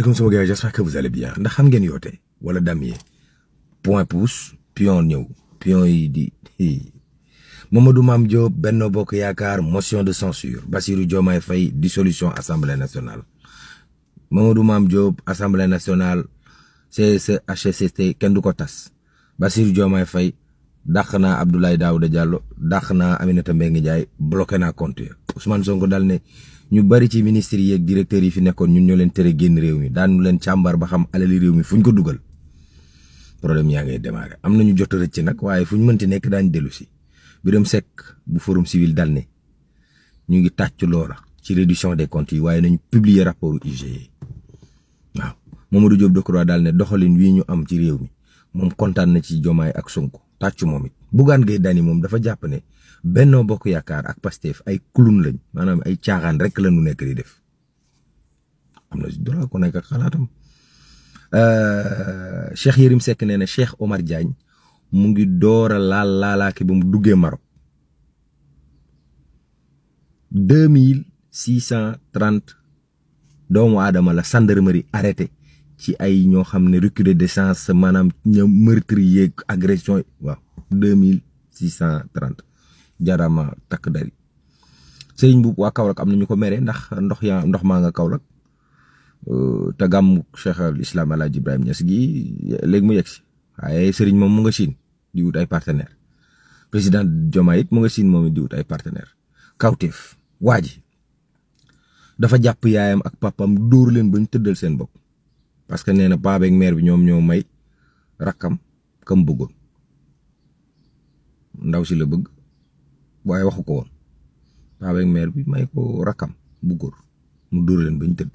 Comme sama gars, j'espère que vous allez bien. Ndax xam ngeen yoote wala damier point pouce pion ñëw pion yi di Mamadou Mame Diop Benno Bokk Yaakaar motion de censure Bassirou Diomaye Faye dissolution Assemblée nationale. Mamadou Mame Diop Assemblée nationale CSE HCCT kenn du ko tas. Bassirou Diomaye Faye dàq naa Abdoulaye Daouda Diallo dàq naa Aminata Mbengue Ndiaye bloqué naa compte Ousmane Sonko dal ne ñu bari ci ministres yi ak directeurs yi fi nekkoon ñun ñoo leen tere génn réew mi daanu leen càmbar ba xam alali réew mi fuñ ko dugal problème yaa ngay démarré am nañu jot a rëcc nag waaye fuñ mënti nekk daañ dellu si Birame Seck bu Forum Civil dal ne ñu ngi tàcc loola ci réduction des comptes yi waaye nañu publier rapport IGE waaw Mamadou Diop Decroix daal ne doxalin wii ñu am ci réew mi moom kontaan na ci Diomaye ak Sonko tàccu moom it Bougane Gueye Dany moom dafa jàpp ne Benno Bokk Yaakaar ak Pastef ay kulun lañ maanaam ay caaxaan rek la ñu nekk di def am na droit ko nekk ak xalaatam Cheikh Yérim Seck nee na Cheikh Omar Diagne mu ngi door a laalaaki ba mu duggee Maroc 2630 doomu aadama la gendarmerie arrêté ci ay ñoo xam ne recul de décence maanaam ña meurtre yeeg agression waaw 2630 jarama takk dari sëriñ bu waa Kaolack am na ñu ko mere ndax ndox maa nga Kaolack te gàmmu Cheikh al Islam Alaaji Ibrahima Niass gi léegi mu yegg si waaye sëriñ moom mu nga Chine di wut ay partenaire président Diomaye it mu nga Chine moom it di wut ay partenaire kawteef waa ji dafa jàpp yaayam ak papam dóor leen ba ñu tëddal seen bopp parce que nee na paa beeg mère bi ñoom ñoo may rakkam kam bëggoon ndaw si la bëgg waaye waxu ko woon paa beeg mère bi may ko rakkam bu góor mu dóor leen ba ñu tëdd